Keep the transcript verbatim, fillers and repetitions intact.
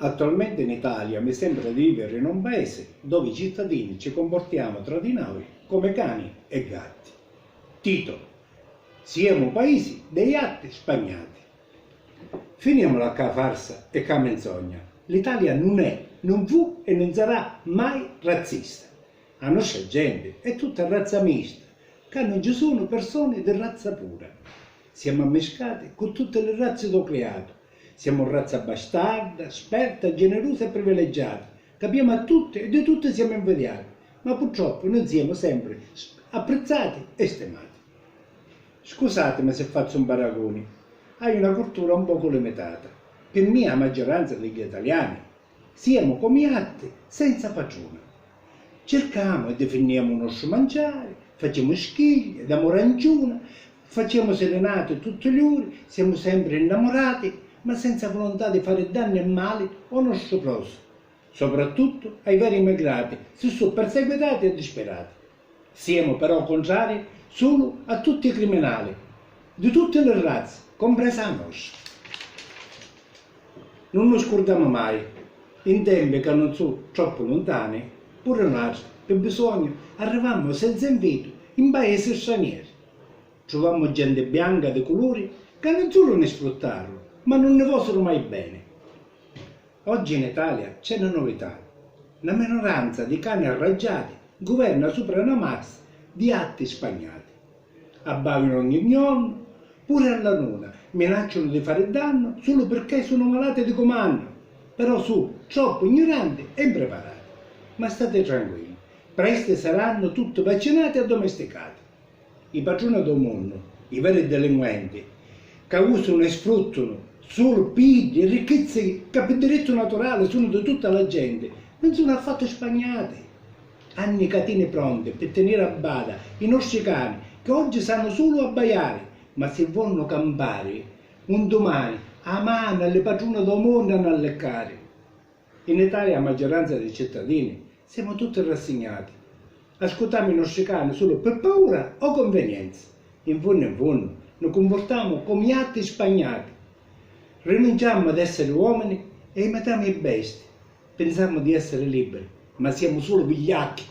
Attualmente in Italia mi sembra di vivere in un paese dove i cittadini ci comportiamo tra di noi come cani e gatti. Tito, siamo un paese dei gatti spagnati. Finiamola ccà farsa e ccà menzogna. L'Italia nun è, nun fu e nun sarà mai razzista. A nostra genti è tutta razza mista, ccà nun ci sunnu persuni di razza pura. Siamo ammiscati cu tutti li razzi d'u criatu. Siamo razza bastarda, sperta, generusa e privilegiata. Capiamo a tutti e di tutti siamo invidiati, ma purtroppu nun siamo sempri apprizzati e stimati. Scusatimi se fazzu un paraguni, haiu na cultura un pocu limitata. Pi mia a maggioranza degli italiani siamo comi jatti senza patruna. Circamu e difinniamu u nostru manciari, facemu schiglia, damu ranciuna, facemu sirinati tutti l'uri, siamo sempre innamorati, ma senza volontà di fari danni e mali o nostru prossimu, soprattuttu ai veri immigrati, si su perseguitati e dispirati. Siamo però contrari sulu a tutti i criminali, di tutti li razzi, compresa a nostra. Nun nu scurdamu mai, in tempi ca nun su troppu luntani, puru natri, pi bisognu, arrivammu senza invitu in paesi stranieri. Truvammu genti bianca di culuri ca nun sulu ni sfruttaru, ma nun ni vosiru mai beni. Oggi in Italia c'è na novità, na minuranza di cani arraggiati guverna supra na massa di jatti spagnati. Abbaiunu ogni gnornu, puru a la nuna, minacciunu di fari dannu sulu pirchè sunu malati di cumannu, però su troppu ignuranti e impriparati. Ma stati tranquilli, presti sarannu tutti vaccinati e addomesticati. I patruna dô munnu, i veri delinquenti, ca usunu e sfruttunu sulu pi iddi i ricchizzi ca pi dirittu naturali sunu di tutta la genti, nun sunu affattu spagnati. Hannu i catini pronti pi tiniri a bada i nostri cani, ca oggi sanu sulu abbaiari, ma si vonnu campari, un dumani a manu a li patruna dô munnu hannu a liccari. In Italia a maggioranza dei cittadini siamo tutti rassignati. Ascutamu i nostri cani sulu pi paura o convenienza. In funnu in funnu, nu cumpurtamu comu jatti spagnati. Rinunciammu ad essere uomini e imitamu i bestii. Pinsamu di essere liberi, ma siamo sulu vigliacchi.